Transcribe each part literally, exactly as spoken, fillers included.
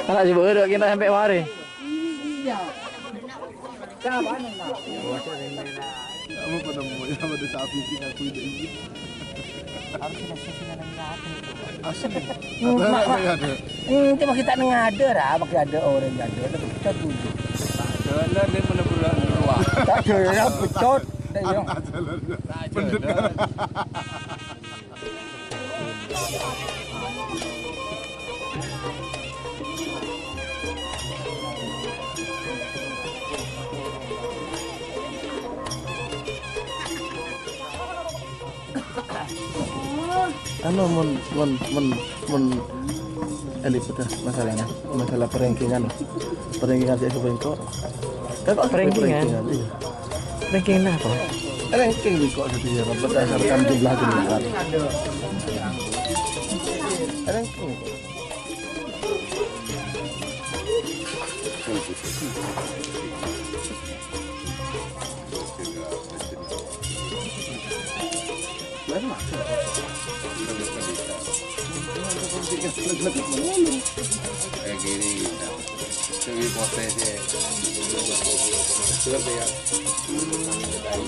Ana' sè bâdâ kita sampè' marè. Apa penemunya pada sapi sih aku ini? Harus ada susunan yang rapi. Asli. Hmm, ada, mak, mak. Ada. Hmm, itu makin tak neng ada, ra, makin ada orang yang ada, tapi kita dulu. Ada, ada mana pula luar. Tak ada, ya, betul. Ada, ada, ada. Pendek. Anu, mon, mon, mon, mon, ini betul masalahnya. Masalah perengkingan. Perengkingan sih sebentar. Kan kok sampai perengkingan? Perengkingan, iya. Ranking apa? Ranking kok gitu ya, berdasarkan jumlah jumlah. Ranking. Kayak gini, gitu. Dewi Pote sih. Betul ya.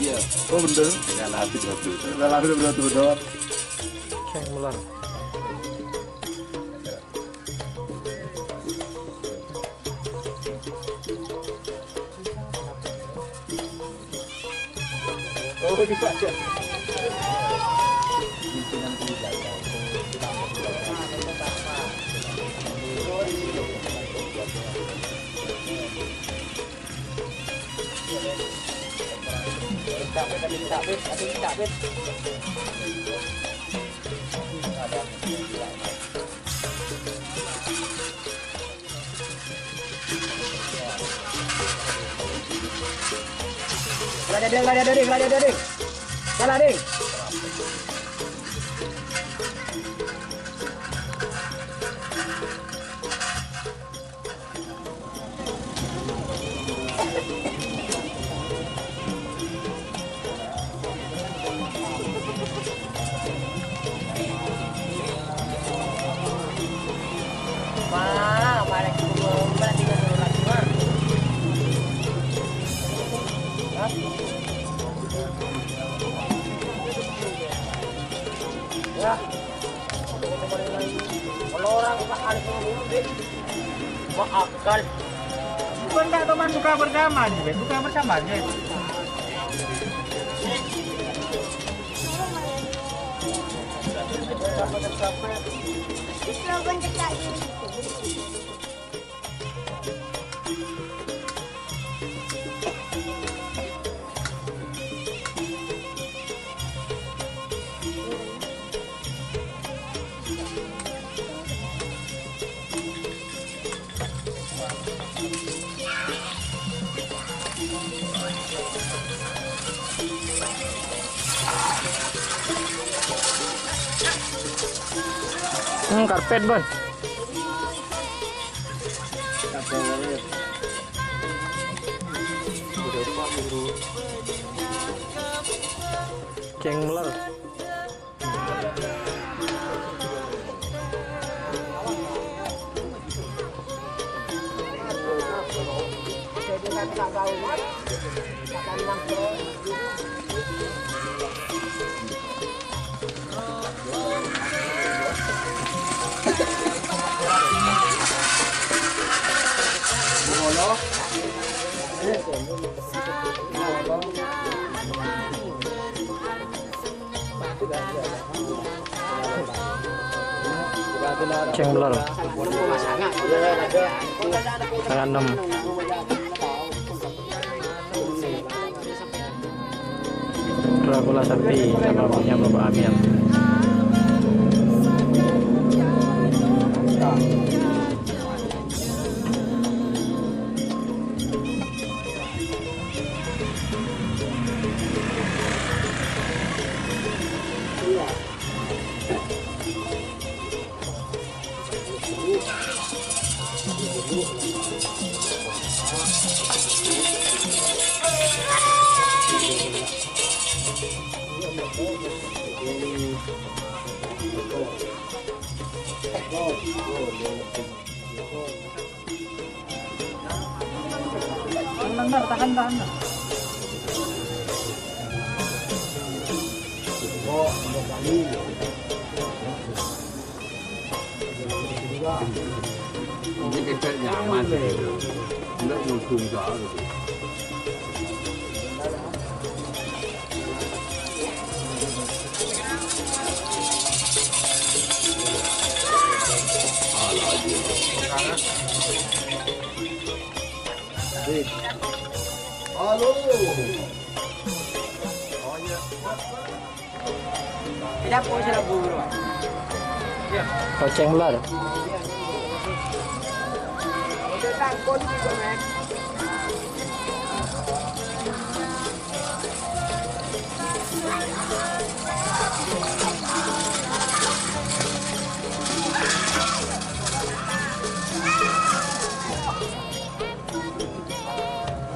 Iya. Oh, bener. Tinggal habis satu. Tinggal habis satu doang. Ceng melar. Oh, dibaca. Salah dia, ding, salah dia, ding, salah dia, ding. Salah, ding. Wah, akal. Bukan tak teman buka bersama aja, buka bersama aja. Hmm, karpet, Bos. Ceng melar. Ceng melar. Tanggal enam. Dracula sapi sama punya Bapak Amir. Tahan, tahan, tahan. Ini kita nyaman sih. Nggak ngusung soal itu. Halo. Loceng ular.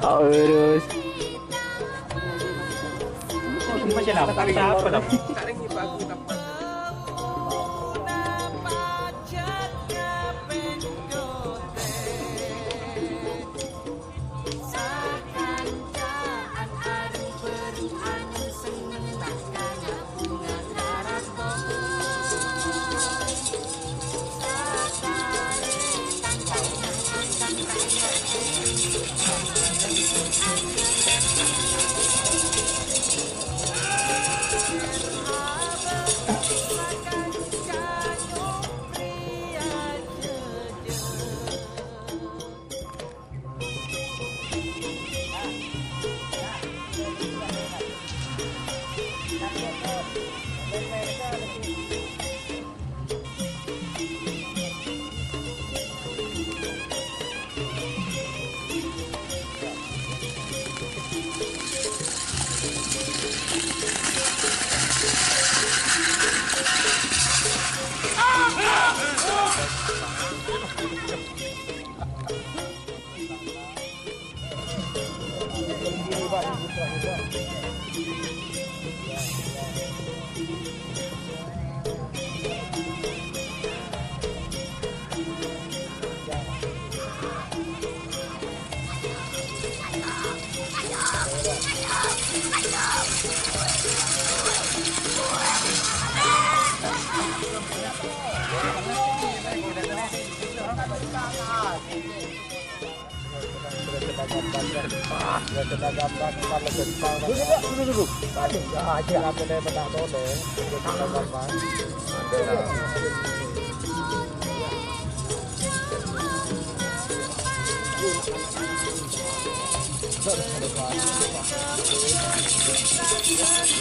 Oh, urus. Masih nampak siapa dah?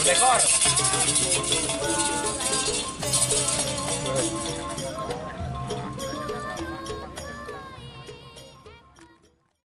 Dekor.